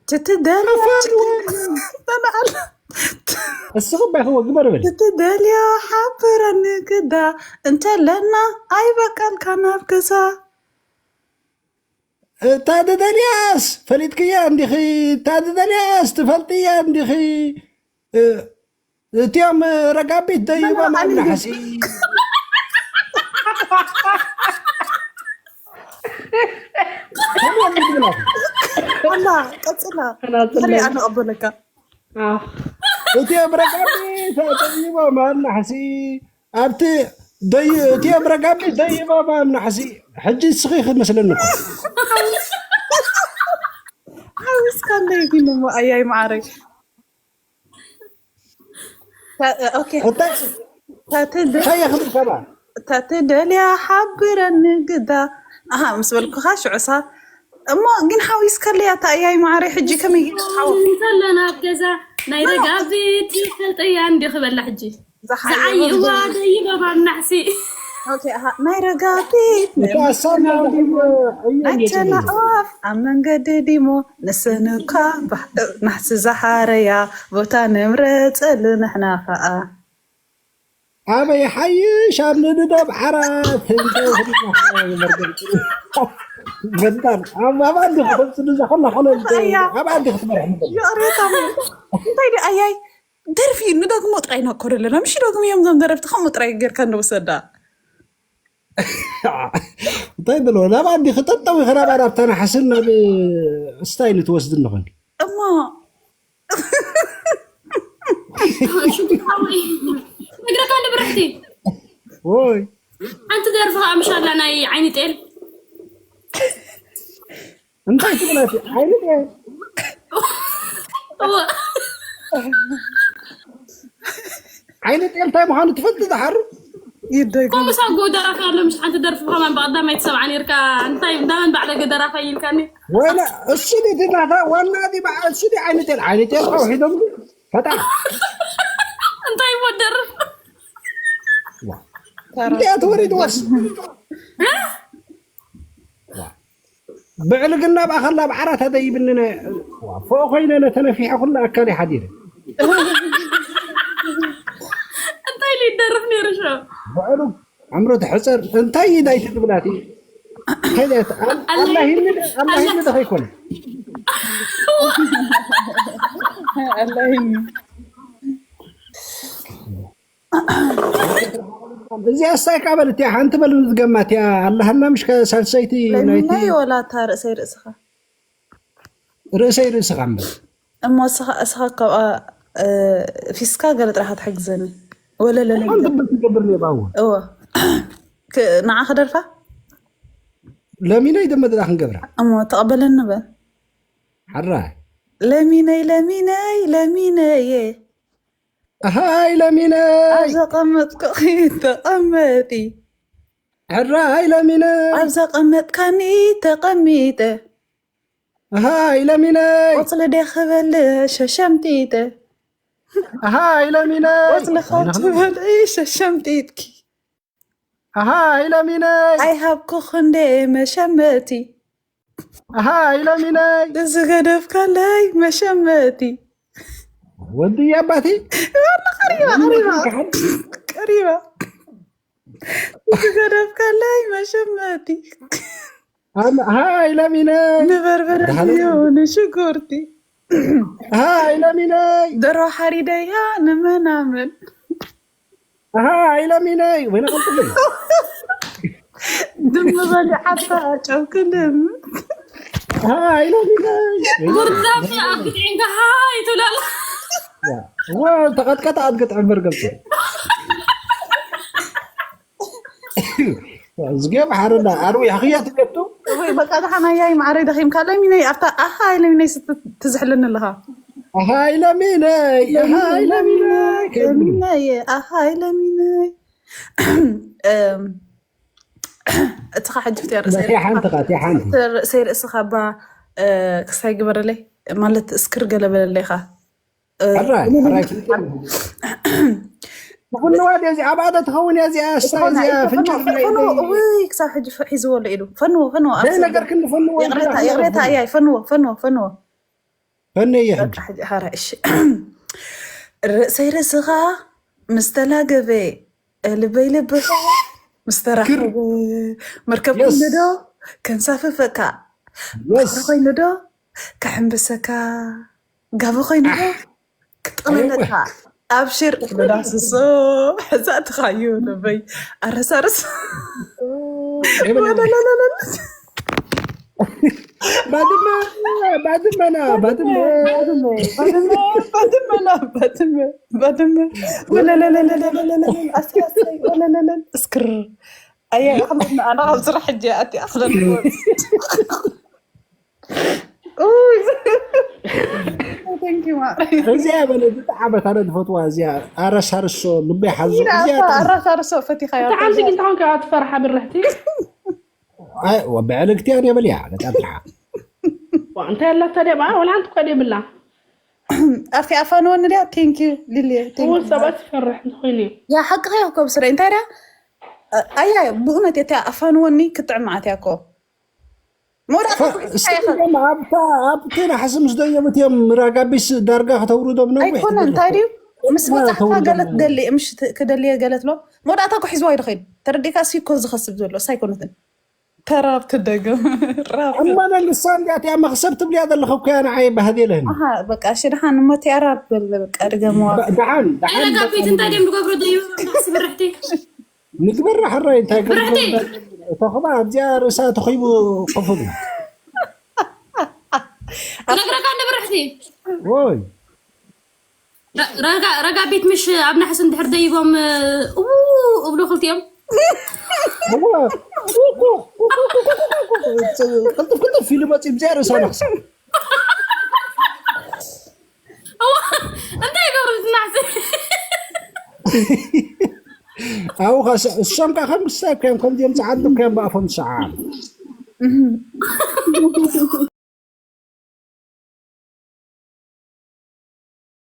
ትትደልያ እሱ እኮ ባይኸው ግበር በል። ትትደልያ ሓብረኒ ግዳ እንተለና ኣይበቀልካን ኣብ ገዛ። እታ ትደልያስ ፈሊጥክያ እንዲኺ፣ እታ ትደልያስ ትፈልጥያ እንዲኺ። እ፣ እቲኦም ረጋቢት ደይቦም ኣብ ናሕሲ። ኣላ ቀጽላ። ቀናጽላ። ከመይ ኣነ ቀበለካ? ኣዎ። እቲኦም ረጋቢት ደይቦም ኣብ ናሕሲ። ኣብቲ ደይ-፣ እቲኦም ረጋቢት ደይቦም ኣብ ናሕሲ። ሕጂ እስኺ ክመስለኒ እኮ። ሓዊስካ ኣለይ ግን እሞ ኣያይ ማዓረይ። ኦኬ እንታይ ታትደ እንታይ የኽብል ከባ? ተትደልያ ሓብረኒ ግዳ። ኣሃ ምስ በልኩኻ ሽዑሳ እሞ ግን ሓዊስከለያ እታ እያይ ማዕረይ ሕጂ ከመይ ገይርካ ሓው- እንተለና ኣብ ገዛ ናይ ረጋቢት ይፈልጠያ እንዲ ክበላ ሕጂ ዝዓይዋ ደይበባ ናሕሲ ኦኬ፣ ኣሃ፣ ናይ ረጋቢት ናይ ጨናዋፍ ኣብ መንገዲ ዲሞ ንስንካ ናሕሲ ዝሓረያ ቦታ ንምረፀሉ ንሕና ከዓ ኣበይ ሓይሽ ኣብ ንድደብ ዓራት እንተ ይኽእል መርገም። በጣም ኣብ ኣባንዲ ክተምፅእ ንዛ ኮላ ኮለ ኣባንዲ ክትመርሕ ምበል። ይቕሬታ እንታይ ዲ ኣያይ ደርፊ ንደግሞ ጥራይ ኢና እኮ ዘለና ምሽ ደግሞ እዮም ዞም ደረፍቲ ከምኡ ጥራይ ጌርካ እንደወሰዳ እንታይ ብሎ ናብ ኣዲ ክጠጠው ይኸራባ ናብታ ናሓስን ናብ እስታይ ንትወስድ ንኾን እሞ ነግረካ ንብርሕቲ ወይ ሓንቲ ደርፊ ከዓ ምሻላ ናይ ዓይኒ ጤል እንታይ ትብላት ዓይኒ ጤል እወ። ዓይኒ ጤል እንታይ ምዃኑ ትፈልጥ ዝሓሩ ይደግ ከምሳ ጎ ደራፊ ኣሎ ምሽ ሓንቲ ደርፊ ከማን ብቐዳማይ ትሰብዓ ነርካ እንታይ እንዳመን ባዕለ ገደራፋ ይልካኒ ወላ እሱ ዲ ናታ ዋና ዲ በዓ እሱ ዲ ዓይኒ ጤል ዓይኒ ጤል ከውሒዶም ፈጣ እንታይ ሞ ደርፍ እንዴት ወሪድ ወስ ብዕልግና ብኣኸላ ብዓራት ኣደይብንነ ፎ ኮይነ ነተነፊሐ ኩሉ ኣካል ሓዲረ እንታይ ኢሉ ይደርፍ ነይሩ ሸ ብዕሉ ዕምሮ ትሕፀር እንታይ ዳይቲ ትብላት ኣላሂኒ ኣላሂኒ ደኸይኮነ ኣላሂኒ እዚኣ ስታይ ቃበል እቲያ ሓንቲ በል ዝገማ እቲያ ኣላሃና ምሽ ሳልሰይቲ ናይቲ ለሚናይ ወላ እታ ርእሰይ ርእስኻ ርእሰይ ርእስኻ እምበር እሞ እስኻ እስኻ ካብኣ እ፣ ፊስካ ገለ ጥራሓ ትሕግዘኒ ወለለለ ሓንቲ በል ትገብር ነባው እወ ክ- ንዓ ክደርፋ ለሚነይ ደመ ደዳ ክንገብራ እሞ ተቐበለኒ በል ሓራይ ለሚነይ ለሚነይ ለሚነየ ኣሃይ ለሚነይ ኣብ ዘቐመጥኩኺ ተቐመጢ ሕራይ ለሚነይ ኣብ ዘቐመጥካኒ ተቐሚጠ ኣሃይ ለሚነይ ቆፅሊ ደ ክበልዕ ሸሸምጢጠ ኣሃይ ለሚነይ ቆፅሊ ካብ ትበልዒ ሸሸምጢጥኪ ኣሃይ ለሚነይ ኣይሃብኩ ክንደ መሸመቲ ኣሃይ ለሚነይ ዝገደፍካለይ መሸመቲ ወዲ ኣባቲ ቀሪባ ቀሪባ ቀሪባ ዝገደፍካለይ መሸመቲ ኣም- ሃይ ለሚነይ ንበርበረ ድዩ ንሽጉርቲ ሃይ ለሚነይ ደሮ ሓሪደያ ንምናምን ሃይ ለሚነይ ወይነ ቀልጥልኝ ድም በሊዓታ ጨውክልም ሃይ ለሚነይ ጉርዛፍ ኣብ ግጥዒንካ ሃይ ትብላላ ዋ ተቐጥቀጠ ኣድገጥ ዕምበር ገብጽ ዝገብ ሓረዳ ኣርዊ ሕኽያ ትገቱ ወይ በቃ ደሓን ኣያይ ማዕረይ ደኺምካ ለሚነይ ኣብታ ኣሃ ለሚነይ ትዝሕለኒ ኣለኻ ሃይ ለሚነይ ሃይ ለሚነይ ለሚነይ ኣሃ ለሚነይ እም፣ እትኻ ሕጂ ፍትያ ርእሰይ እቲያ ሓንቲ ኻ እቲያ ሓንቲ ርእሰይ ርእስኻ ባ ክስታይ ግበረለይ ማለት እስክር ገለ በለለይኻ ሕራይ ሕራይ ትፍንዋ ድያ እዚኣ ኣብ ኣደ ትኸውን እያ እዚኣ ስታ እዚኣ ፍንጭ እውይ ክሳብ ሕጂ ሒዝዎ ኣሎ ኢሉ ፈንዎ ፈንዎ ዘይ ነገር ክንዲ ፈንዎ ይቕሬታ ይቕሬታ እያይ ፈንዎ ፈንዎ ፈንዎ ፈነየ ሕጂ ሕጂ ኸረ እሺ። ርእሰይ ርእስኻ ምስ ተላገበ፣ ልበይ ልብኻ ምስ ተራኸበ፣ መርከብ ኮይኑ ዶ ከንሳፍፈካ፣ ባሕሪ ኮይኑ ዶ ከሕምብሰካ፣ ጋቢ ኮይኑ ዶ ክጥቕለለካ። ኣብሽር ክዳስሶ ሕዛእትኻዮ ልበይ ኣረሳርስ። ባድመ ባድመና ባድመ ባድመ ባድመ ባድመ ባድመ ወለለለለለለለለለ ኣሰይ ኣሰይ ወለለለል እስክር ኣያ ኣሕመድና ኣና ካብ ስራሕ ሕጂ ኣቲ ኣኽለል Thank you ማር። እዚኣ በለ ብጣዕሚ ኣነ ዝፈትዋ እዚኣ ኣረሳርሶ ልበይ ሓዞ እዚኣ ኣራሳርሶ ፈቲኻዮ ተዓምቲ ግን ተኾንካ ትፈርሓ ብርሕቲ ብዕልግቲ እያ የበል እያ ነጣጥልሓ እንታይ ያላት ታዲያ በዓ ወላ ሓንቲ እኳ የብላ ኣብቲ ኣፋንወኒ ድያ ቴንኪ ሊልየ እውን ሰባት ትፈርሕ እንተኮይኑ እዩ ያ ሓቅኻ እኮ ብስረ እንታይ ድያ ኣያ ብእውነት እታ ኣፋንወኒ ክጥዕም መዓት እያ እኮ መውዳእታ ኩሒዝካ ኢኻ እስቲ ኣብቲ ናሕሲ ምስ ደየቡት እዮም ራጋቢስ ዳርጋ ከተውርዶም ነዊሕ ኣይኮነ እንታይ ድዩ ምስ መጻእካ ገለ ትደሊ ምሽ ክደልየ ገለ ትሎ መውዳእታ ኩሒዝዋ ይዶ ከይድ ተረዲእካ እሱ እኮ ዝኸስብ ዘሎ እሳ ኣይኮነትን ተራብ ትደግም ራብ እማነ ንሳ እንዲያ እቲኣ መኽሰብ ትብልያ ዘለኹ እኮ እያ ንዓይ ባህል የለህን ኣሃ በቃ እሺ ደሓን እሞ እቲኣ ራብ በል በቃ ድገምዋ ደሓን ደሓን ረጋቢት እንታይ ድዮም ዝገብሩ ደዩ ስብርሕቲ ንግበር ሕራይ እንታይ ብርሕቲ ተኽባ ኣብዚኣ ርእሳ ተኺቡ ክፉል እዩ ነግረካ እንደ ብርሕቲ ወይ ረጋ ቤት ምሽ ኣብ ናሕሲ እንድሕር ደይቦም እቡ እብሉ ክልቲኦም እዋ፣ ቅልጥፍ ቅልጥፍ ኢሉ መፂኡ ብዚኣ ርእሳ ነኽሳ እዋ፣ እንታይ ይገብሩ እቲ ናሕሲ ኣብኡ ኸ እሶም ከዓ ከም ክስታይ እዮም ከምዚኦም ፀዓዱ እዮም ብኣፎም ዝሰዓሉ